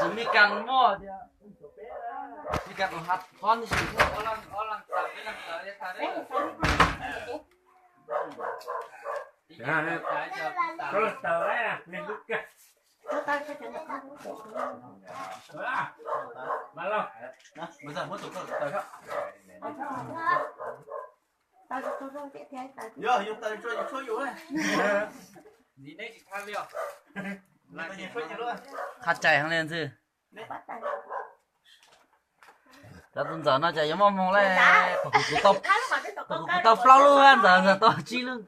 Tus Mis Kas muaj tias, Mis Kas tus hav thoob ntawd. Qhov tseem heev li ntxwg. Cov tus ntxawm no cas yuav muaj hmoo li, tus kuv tau plaub lub ntxawm, ntxawm tau tsib lub.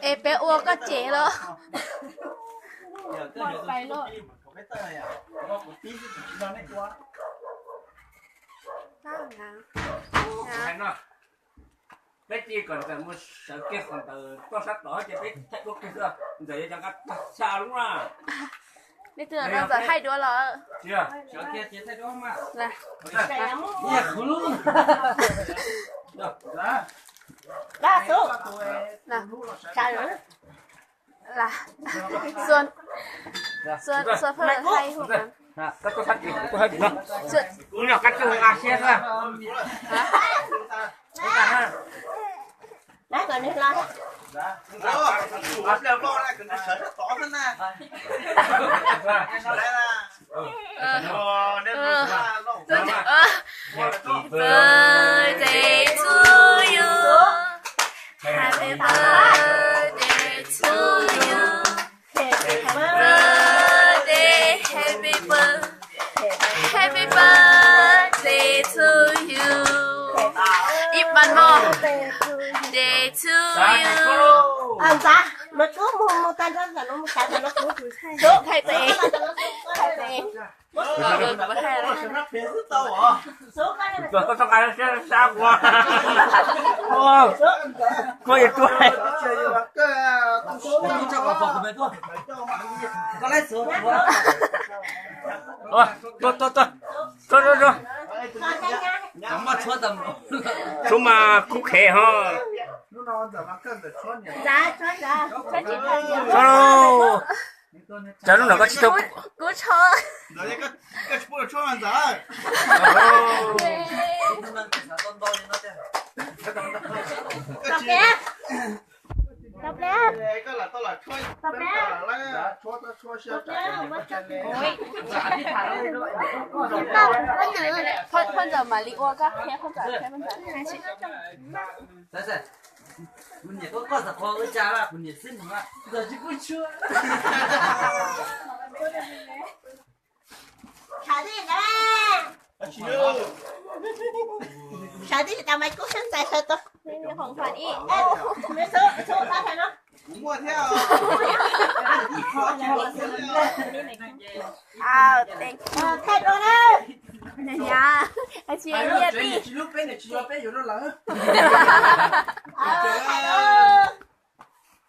Es peb ua koj tsev los? Peb cia kom ntxawm mus sawv kiag qhov ntawd toj sab tod ces peb thaij duab kiag xwb, ntxawm yuav cov nqa tag xya lub na. Leej twg no ntxawm thaij duab los? Sawv kiag ces thaij duab mas. Happy birthday to you. Happy birthday to you. Happy birthday, happy birthday, happy birthday to you. Ib pab no. Day to you. Ntxawm, no tub mus mus tag nrho ntxawm no mus tag ntxawm no kuv thaij pem. Koj txoj nqa siab sab ua. Koj yuav tuaj. Tuaj, tuaj, tuaj. Tuaj, tuaj, tuaj. Tshuab mas kub khev ho. Tshuab lauj. Tshuab lub no koj tsis tau. Kuv tshuab. Phauj ntxawm mam li ua koj qhia phauj ntxawm. Kuv niam koj, koj txawm qhuas ua cas kuv niam xwb ntag, ntxawm tsis pub tshuab. Sawv tib tas mas kub xeeb ntxais sawv tau. Kuv muaj thiab. Thaij dua na. Tsis nyiaj tij.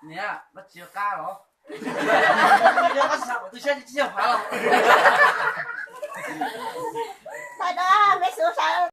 Niam, koj tsis yuav qab los? Koj tsis xav pom tus siab tsis yog hav los? Thaij dua, meb xwb sawv.